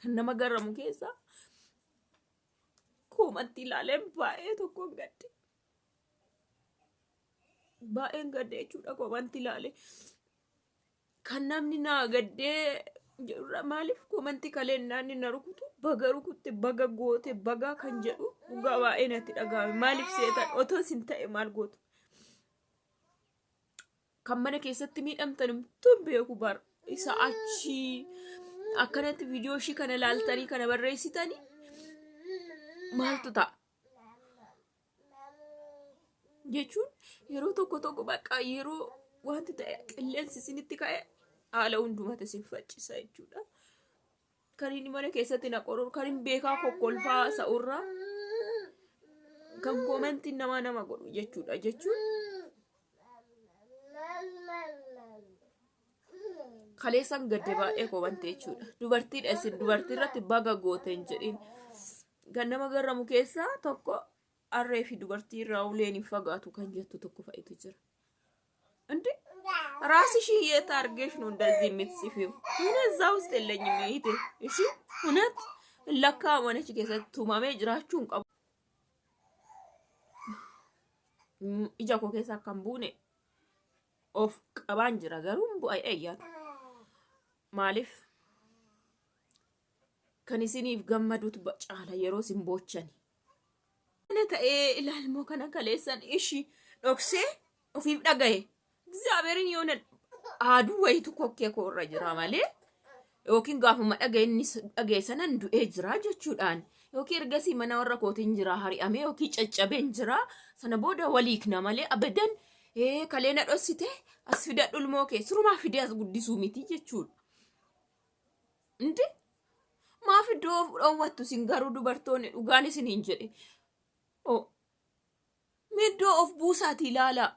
Kan nama garramu keessaa koomantii ilaaleen baay'ee tokkoon gadde. Baay'een gadde jechuudha koomantii ilaalee. Kan namni naa gaddee jedhurra maaliif koomantii kaleen naanni na rukutu baga rukutte baga goote baga kan jedhu dhugaa baay'ee natti dhaga'ame. Maaliif seetan otoo isin ta'e maal gootu? Kan mana keessatti miidhamtan tun beeku bar isa achii akkanatti viidiyoo ishii kana ilaaltanii kana barreessitanii maaltu ta'a? Jechuun yeroo tokko tokko bakka yeroo wanti ta'e qilleensi isinitti ka'e haala hundumatti isin faccisa jechuudha. Kan inni mana keessatti na qoru kan hin beekaa kokkolfaa sa'urraa kan koomentiin namaa nama godhu jechuudha jechuun kaleessan gadde baay'ee koomante jechuudha. Dubartiidha isin dubartii irratti baga goote hin jedhin. Kan nama garramu keessaa tokko harree fi dubartii irraa uleen hin fagaatu kan jettu tokko fa'itu jira. እንዴ ራስሽ የት አድርገሽ ነው እንደዚህ የምትጽፊው? እኔ እዛ ውስጥ የለኝም እህቴ። እሺ እውነት ለካ ማነች keessatti tumamee jiraachuu hin qabu. Ija koo keessa akka hin buune of qabaan jira garuu hin bu'a eeyyaatu. Maaliif kan isiniif gammadutu caala yeroo isin boochani. Kana ta'ee ilaalmoo kana kaleessan ishi dhoksee ofiif dhagaye. Egzaabeerin yoona haaduu wayitu kokkee koo irra jira malee yookiin gaafuma dhagaye inni dhagaye sanan du'ee jira jechuudhaan yookiin ergasii mana warra kootiin jira hari'amee yookiin caccabeen jira sana booda waliikna malee abadan ee kalee na dhossite as fidadhu ilmoo kee sirumaa fidee as guddisuu miti jechuudha. Indi maaf iddoo of dhoowwattu isin garuu dubartoonni dhugaan isin hin jedhe. Oh. Middoo of buusaatii ilaalaa.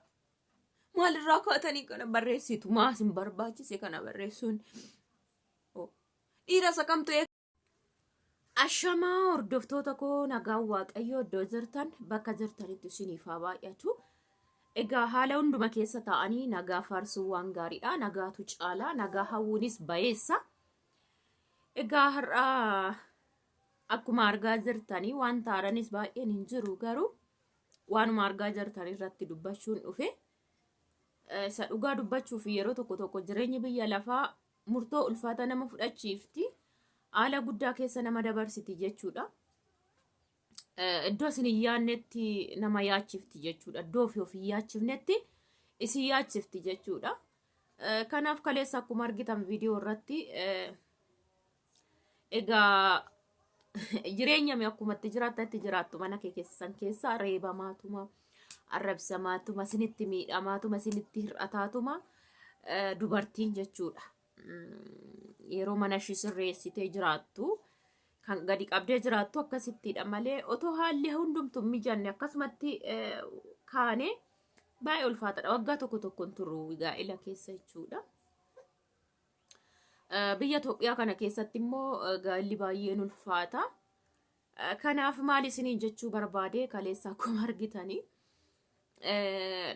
Maalirraa kaatanii kana barreessitu? Maa isin barbaachise kana barreessuun? Oh. Dhiira isa kamtu eega? Ashamaa hordoftoota koo nagaan waaqayyoo iddoo jirtan bakka jirtanitti isiniif haa baay'atu. Egaa haala hunduma keessa taa'anii nagaa faarsuun waan gaariidha. Nagaatu caala. Nagaa hawwuunis bayeessa. Egaa har'a akkuma argaa jirtanii waan taaranis baay'een hin jiru garuu waanuma argaa jirtan irratti dubbachuun dhufe. Isa dhugaa dubbachuuf yeroo tokko tokko jireenyi biyya lafaa murtoo ulfaata nama fudhachiifti. Haala guddaa keessa nama dabarsiti jechuudha. Iddoo isin hin yaadnetti nama yaachifti jechuudha. Iddoo ofii of hin yaachifnetti isin yaachifti jechuudha. Kanaaf kaleessa akkuma argitan viidiyoo irratti egaa jireenya mi akkuma itti jiraattatti jiraattu mana kee keessan keessa reebamaatuma arrabsamaatuma isinitti miidhamaatuma isinitti hir'ataatuma dubartiin jechuudha. Yeroo mana ishii sirreessitee jiraattu kan gadi qabdee jiraattu akkasittidha malee otoo haalli hundumtu hin mijanne akkasumatti kaane baay'ee ulfaataadha. Waggaa tokko tokkoon turu gaa'ela keessa jechuudha. Biyya Itoophiyaa kana keessatti immoo gaa'elli baay'een ulfaata. Kanaaf maal isiniin jechuu barbaade kaleessa akkuma argitanii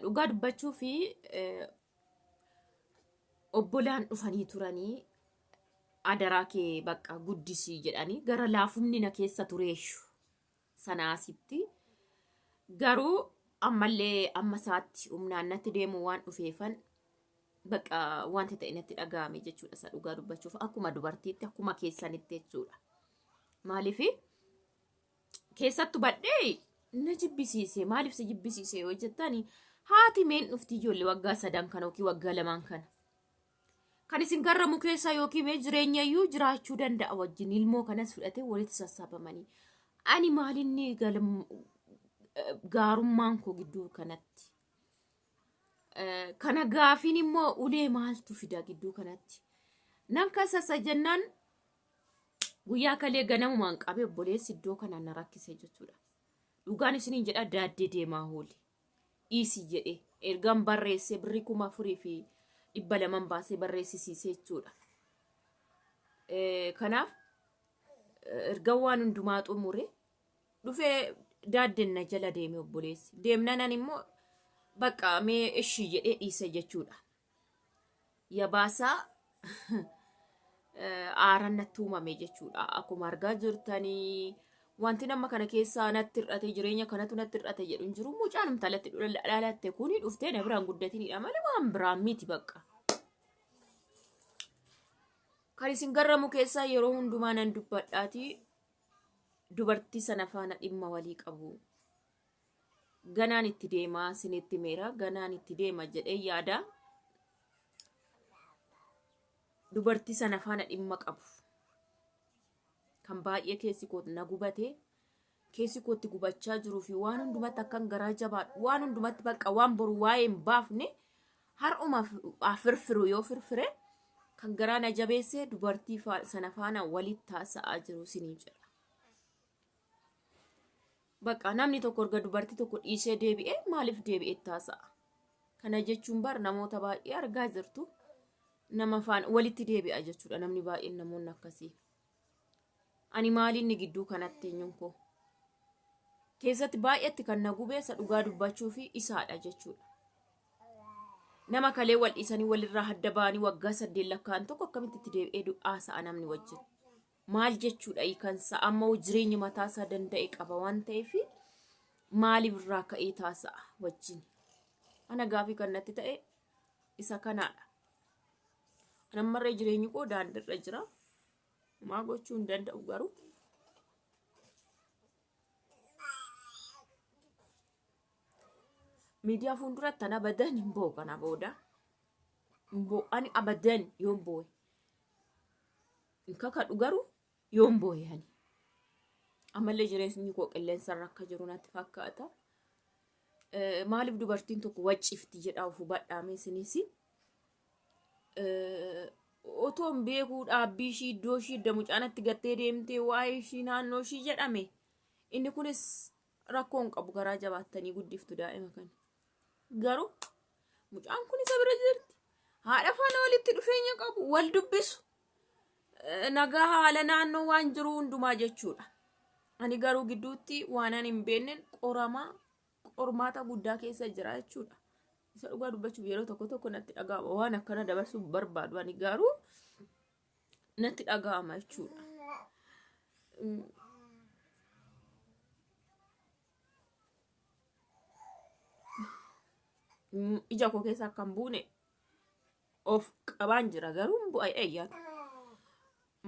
dhugaa dubbachuu fi obbolaan dhufanii turanii adaraa kee bakka guddisii jedhanii gara laafumni na keessa tureeshu sanaasitti garuu ammallee amma isaatti humnaan natti deemu waan dhufeefan bakka wanti ta'e natti dhaga'ame jechuudha isa dhugaa dubbachuuf akkuma dubartiitti akkuma keessanitti jechuudha. Maaliif keessattu badhee na jibbisiise maaliif si jibbisiise yoo jettani haati meen dhufti ijoollee waggaa sadan kana yookiin waggaa lamaan kana. Kan isin garramu keessaa yookiin mee jireenya iyyuu jiraachuu danda'a wajjin ilmoo kanas fudhatee walitti sassaabamanii. Ani maalinni gaarummaan koo gidduu kanatti. Kana gaafiin immoo ulee maaltu fida gidduu kanatti. Nan kasasa jennaan guyyaa kalee ganamumaan qabee obboleessi iddoo kanaan na rakkise jechuudha. Dhugaan isiniin jedha daaddee deemaa hooli. Dhiisi jedhe ergaan barreessee birrii 4200 baasee barreessisiisee jechuudha. Kanaaf erga waan hundumaa xumure dhufee daaddeen na jala deeme obboleessi. Deemnanan immoo bakka mee ishii jedhee dhiise jechuudha. Yabaasaa Aaraan natti uumame jechuudha. Akkuma argaa jirtanii wanti nama kana keessaa natti hir'ate jireenya kanatu natti hir'ate jedhu hin jiru. Mucaan intalatti dhalatte kuni dhuftee na biraan guddatinidha malee waan biraan miti bakka. Kan isin garramu keessaa yeroo hundumaa nan dubbadhaati dubartii sana faana dhimma walii qabu. Ganaan itti deemaa sinitti meera ganaan itti deema jedhee yaada. Dubartii sana faana dhimma qabu. Kan baay'ee keessi koo na gubate keessi kootti gubachaa jiruu fi waan hundumatti akkan garaa jabaadhu waan hundumatti bakka waan boru waa'ee hin baafne har'uma firfiru yoo firfire kan garaa na jabeesse dubartii sana faana walitti haasa'aa jiru siniif jedha. Bakka namni tokko erga dubartii tokko dhiisee deebi'ee maaliif deebi'ee itti haasa'a? Kana jechuun bar namoota baay'ee argaa jirtu nama faana walitti deebi'a jechuudha namni baay'een namoonni akkasii. Ani maaliin gidduu kanatti eenyuun koo? Keessatti baay'eetti kan na gubee isa dhugaa dubbachuu fi isaadha jechuudha. Nama kalee wal dhiisanii walirraa hadda ba'anii waggaa 8 lakkaa'an tokko akkamitti itti deebi'ee haasa'a namni wajjin? Maal jechuudha hiikansa amma jireenya mataa isaa danda'e qaba waan ta'eef maaliif irraa ka'ee taasa'a wajjin? Ana gaafii kan natti ta'e isa kanaadha. Ani ammarree jireenyi koo daandiirra jira. Maa gochuu hin danda'u garuu. Miidiyaa fuulduratti ana abadan hin boo'u kana booda. Hin boo'u. Ani abadan yoon boo'e. Hin kakadhu garuu yoon boo'e ani. Ammallee jireenyi koo qilleensarra akka jiru natti fakkaata. Maaliif dubartiin tokko waccifti jedhaa of hubadhaame isinis. Otoo hin beekuu dhaabbii ishii iddoo ishii idda mucaanatti gattee deemtee waa'ee ishii naannoo ishii jedhame. Inni kunis rakkoo hin qabu garaa jabaattanii guddiftu daa'ima kana. Garuu mucaan kun isa bira jirti. Haadha faana walitti dhufeenya qabu wal dubbisu. Nagaa haala naannoo waan jiru hundumaa jechuudha. Ani garuu gidduutti waan ani hin beekneen qoramaa qormaata guddaa keessa jira jechuudha. Isa dhugaa dubbachuuf yeroo tokko tokko natti dhaga'ama waan akkana dabarsuuf barbaadu ani garuu natti dhaga'ama jechuudha. Ija koo keessa akka hin buune of qabaan jira garuu hin bu'a eeyyaatu.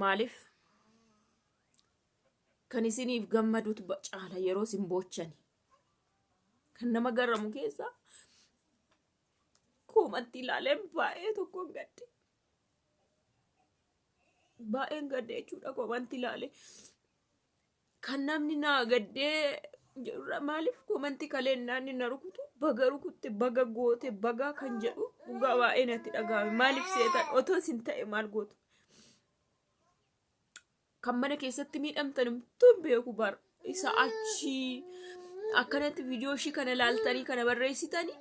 Maaliif kan isiniif gammadutu caala yeroo isin boochani. Kan nama garramu keessa koomatti ilaaleen baay'ee tokkoon gadde. Baay'een gadde jechuudha koomanti ilaale. Kan namni naa gaddee jedhurra maaliif koomanti kaleen naanni na rukutu baga rukutte baga goote baga kan jedhu dhugaa baay'ee natti dhaga'ame. Maaliif seetan otoo isin ta'e maal gootu? Kan mana keessatti miidhamtan homtuu hin beeku bar isa achii akkanatti viidiyoo ishii kana ilaaltanii kana barreessitanii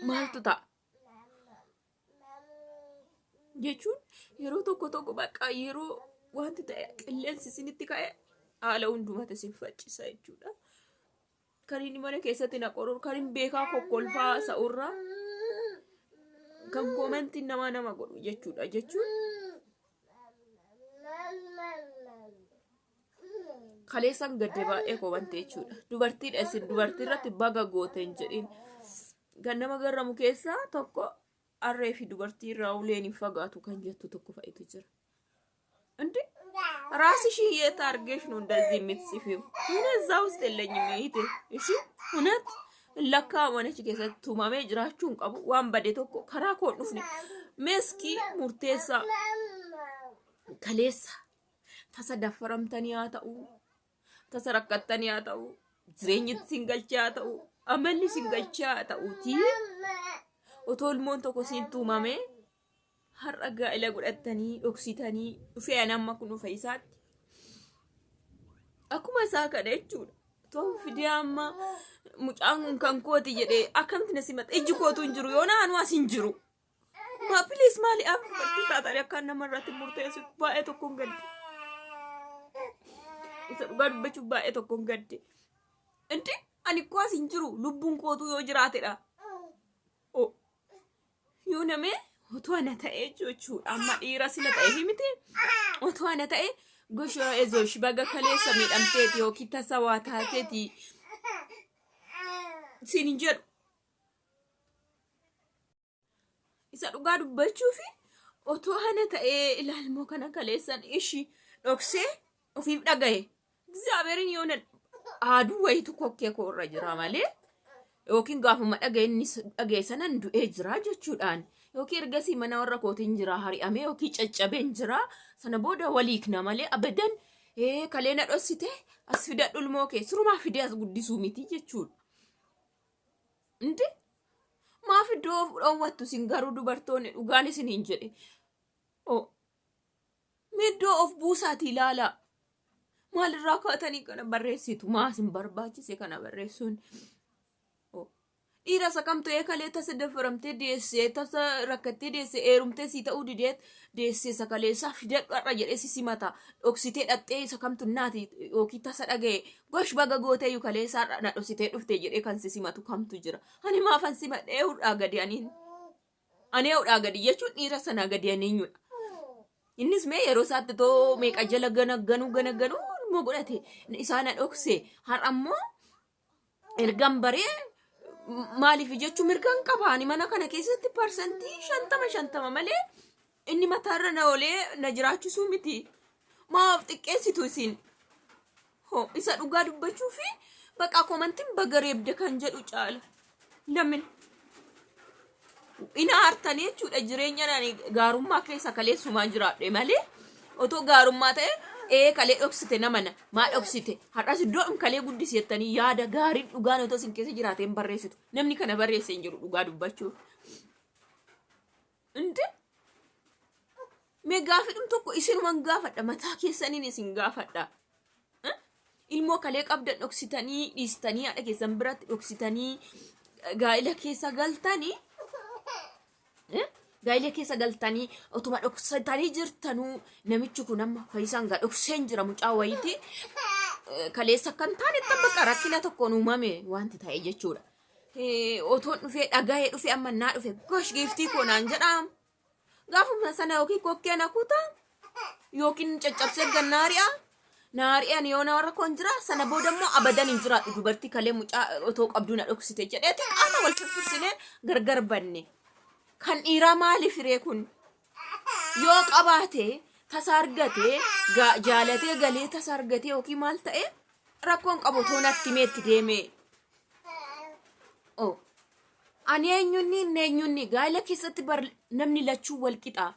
maaltu ta'a? Jechuun yeroo tokko tokko bakka yeroo wanti ta'e qilleensi isinitti ka'e haala hundumatti isin faccisa jechuudha. Kan inni mana keessatti na qoru kan hin beekaa kokkolfaa sa'urraa kan koomentiin namaa nama godhu jechuudha jechuun kaleessan gadde baay'ee koomante jechuudha. Dubartiidha isin dubartii irratti baga goote hin jedhin. Kan nama garramu keessaa tokko harree fi dubartii irraa uleen hin fagaatu kan jettu tokko fa'itu jira. እንዴ ራስሽ የት አድርገሽ ነው እንደዚህ የምትጽፊው? እኔ እዛ ውስጥ የለኝም እህቴ። እሺ እውነት lakka manichi keessatti tumamee jiraachuu hin qabu waan bade tokko karaa koo hin dhufne meeskii murteessaa kaleessa tasa daffaramtanii haa ta'u tasa rakkattanii haa ta'u jireenyi isin galchee haa ta'u amalli isin galchee haa ta'uutii otoo ilmoon tokko siin tumamee har'a gaa'ela godhattanii dhoksitanii dhufee ani amma kun dhufe isaatti akkuma isaa kana jechuudha. Toon fidee amma mucaan kun kan kooti jedhee akkamitti na simata ijji kootu hin jiru yoo naanuu as hin jiru. Maa piliis maali dubartii taatanii akkaan nama irratti murteessu baay'ee tokkoon gadde. Isa dhugaa dubbachuuf baay'ee tokkoon gadde. Inti ani koo as hin jiru lubbuun kootu yoo jiraatedha. Yoo namee Otoo ana ta'ee jechuudha. Amma dhiira sila ta'e miti. Otoo ana ta'e goshoo ezosh baga kaleessa miidhamteeti yookiin tasa waa taateeti siin hin jedhu. Isa dhugaa dubbachuufi otoo ana ta'ee ilaalmoo kana kaleessan ishi dhoksee ofiif dhagaye. Egzaabeerin yoona aaduu wayitu kokkee koo irra jira malee yookiin gaafuma dhagaye inni dhagaye sanan du'ee jira jechuudhaan yookiin ergasii mana warra kootiin jira hari'amee yookiin caccabeen jira sana booda waliikna malee abadan ee kalee na dhossite as fidadhu ilmoo kee sirumaa fidee as guddisuu miti jechuudha. Indi maaf iddoo of dhoowwattu isin garuu dubartoonni dhugaan isin hin jedhe. Oh. Mee iddoo of buusaatii ilaalaa. Maalirraa kaatanii kana barreessitu? Maa isin barbaachise kana barreessuun? Oh. Dhiira isa kamtu eekalee tasa dafaramtee deessee tasa rakkattee deessee eerumtee sii ta'uu didee deessee isa kaleessaa fidadhu har'a jedhee si simata dhoksitee dhaxxee isa kamtu naati yookiin tasa dhaga'e gosh baga gooteeyyu kaleessaa har'a na dhoksitee dhufte jedhee kan si simatu kamtu jira. Ani maafan simadhee hudhaa gadi aniin ani hudhaa gadi jechuun dhiira sanaa gadi ani eenyudha. Innis mee yeroo isaatti too meeqa jala gana ganuu gana ganuu immoo godhate isaa na dhokse har'a immoo ergan baree maaliif jechuu mirgan qaba ani mana kana keessatti parsantii 50 50 malee inni mataarra na olee na jiraachisuu miti maaf xiqqeessitu isin hoo isa dhugaa dubbachuu fi baqa komantiin baga reebde kan jedhu caala lamin ina aartanii jechuudha jireenya ani gaarummaa keessa kaleessumaa jiraadhe malee otoo gaarummaa ta'e ee kalee dhoksite namana maa dhoksite har'as iddoodhum kalee guddisi jettanii yaada gaariin dhugaan otoo isin keessa jiraate hin barreessitu namni kana barreesse hin jiru dhugaa dubbachuuf. Inde mee gaafidhum tokko isinuman gaafadha mataa keessaniin isin gaafadha. Ilmoo kalee qabdan dhoksitanii dhiistanii haadha keessan biratti dhoksitanii gaa'ila keessa galtanii gaa'ila keessa galtanii otuma dhoksitanii jirtanuu namichi kun amma fayyisaan gaa dhokseen jira mucaa wayiiti kaleessa akka hin taanetti bakka rakkina tokkoon uumame wanti ta'e jechuudha. Otoon dhufee dhagahee dhufee amma naa dhufe gosh giiftii koo naan jedhaa. Gaafuma sana yookiin kokkee na kuta yookiin caccabsee gan naari'a. Naari'an yoo na warra koon jira sana booda immoo abadan hin jiraadhu dubartii kalee mucaa otoo qabduu na dhoksite jedheeti qaama wal firfirsinee gargar banne. Kan dhiiraa maali firee kun? Yoo qabaate tasa argate jaalatee galee tasa argate yookiin maal ta'e rakkoon qabu otoo natti meetti deemee. Oh. Ani eenyunni inni eenyunni gaa'ela keessatti bar namni lachuu wal qixa.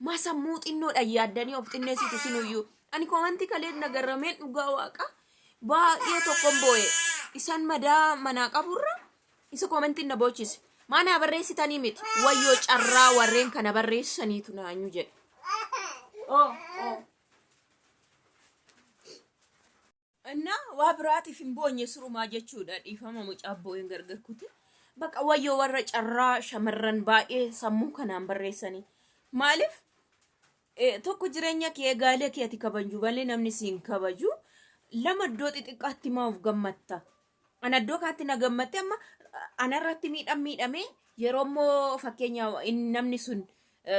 Maa sammuu xinnoodhaan yaaddanii of xinneessitu sinuyyuu. Ani komantii kalee na garrameen dhugaa waaqa baay'ee tokkon boo'e. Isaan madaa manaa qaburra isa komantiin na boochise. Maa naa barreessitanii miti. Wayyoo carraa warreen kana barreessaniitu naanyu jedhe. Oh, oh. Innaa waa biraatiif hin boonye sirumaa jechuudha dhiifama mucaa boo'een gargar kute. Bakka wayyoo warra carraa shamarran baay'ee sammuu kanaan barreessanii. Maaliif tokko jireenya kee gaa'ela kee ati kabaju malee namni si hin kabaju. Lama iddoo xixiqqaatti maa of gammatta? Ana iddoo kaatti na gammatte amma anarratti miidham miidhamee yeroo immoo fakkeenya namni sun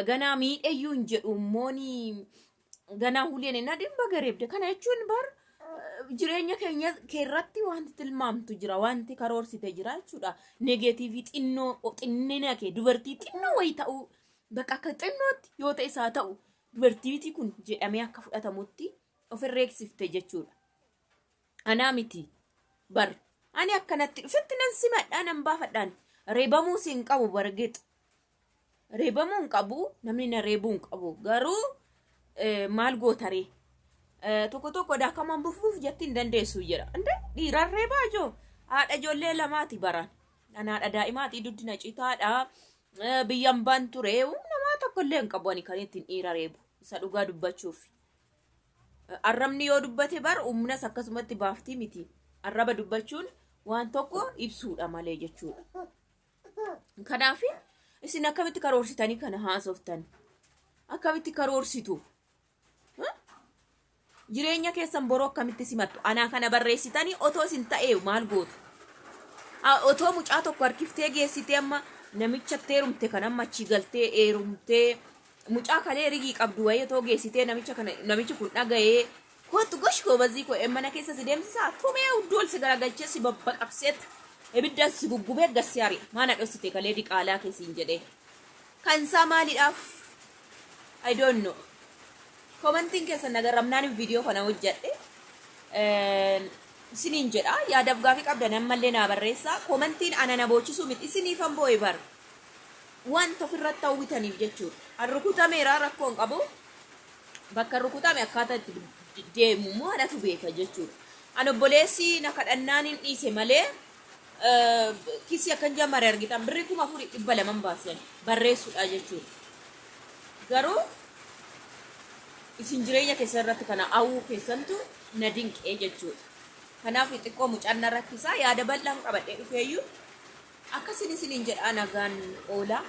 ganaa miidheyyuu hin jedhu immoo ni ganaa huleen hin adin baga reebde kana jechuun bar jireenya keenya keerratti wanti tilmaamtu jira wanti karoorsite jira jechuudha negeetiivii xinnoo xinnina kee dubartii xinnoo wayii ta'uu bakka akka xinnootti yoo ta'e isaa ta'u dubartiitii kun jedhamee akka fudhatamutti of herreegsifte jechuudha. Anaa miti bar ani akkanatti dhufetti nan simadhaa nan baafadhaan reebamuu siin qabu bargeex Reebamuu hin qabu, namni na reebuu hin qabu. Garuu maal gootaree? Tokko tokko daakamaan bufbuuf jetti hin dandeessu jedha. Inde dhiiraan reebaa ijoo haadha ijoollee lamaati baraan. An haadha daa'imaati dugdi na citaadha. Biyyan baan ture namaa tokko illee hin qabu ani kan ittiin dhiira reebu. Isa dhugaa dubbachuuf. Arrabni yoo dubbate bar humnas akkasumatti baaftii miti. Arraba dubbachuun waan tokko ibsuudha malee jechuudha. Kanaaf isin akkamitti karoorsitanii kana haasoftan? Akkamitti karoorsitu? Jireenya keessan boroo akkamitti simattu? Anaa kana barreessitanii otoo isin ta'ee maal gootu? Otoo mucaa tokko harkiftee geessitee amma Namicha itti heerumte kan amma achii galtee heerumtee mucaa kalee rigii qabdu wayii otoo geessitee namicha kana namichi kun dhaga'ee kootu gosh goobazii koo mana keessa si deemsisaa tumee hudduu ol si garagalchee si babbaqabseet ibiddaan si guggubee gassi ari'a maana dhossite kalee diqaalaa keessiin jedhee. Kan isaa maaliidhaaf? I don't know. Komantiin keessan nagarramnaan viidiyoo kana hojjedhe. Isiniin jedha, yaadaaf gaafii qabdan ammallee naa barreessaa. Komantiin ana na boochisuu miti, isiniifan boo'e bar. Wanta ofirratti hawwitaniif jechuudha. An rukutameera, rakkoo hin qabu. Bakka rukutame akkaataa itti deemu immoo anatu beeka jechuudha. An obboleessi na kadhannaan hin dhiise malee kisii akkan jammare argitan birrii 4,200 baasan barreessuudha jechuudha. Garuu isin jireenya keessan irratti kana hawwuu keessantu na dinqee jechuudha. Kanaaf xiqqoo mucaan na rakkisaa, yaada bal'aan qabadhee dhufeeyyuu akkasin isiniin jedhaa, nagaan oolaa.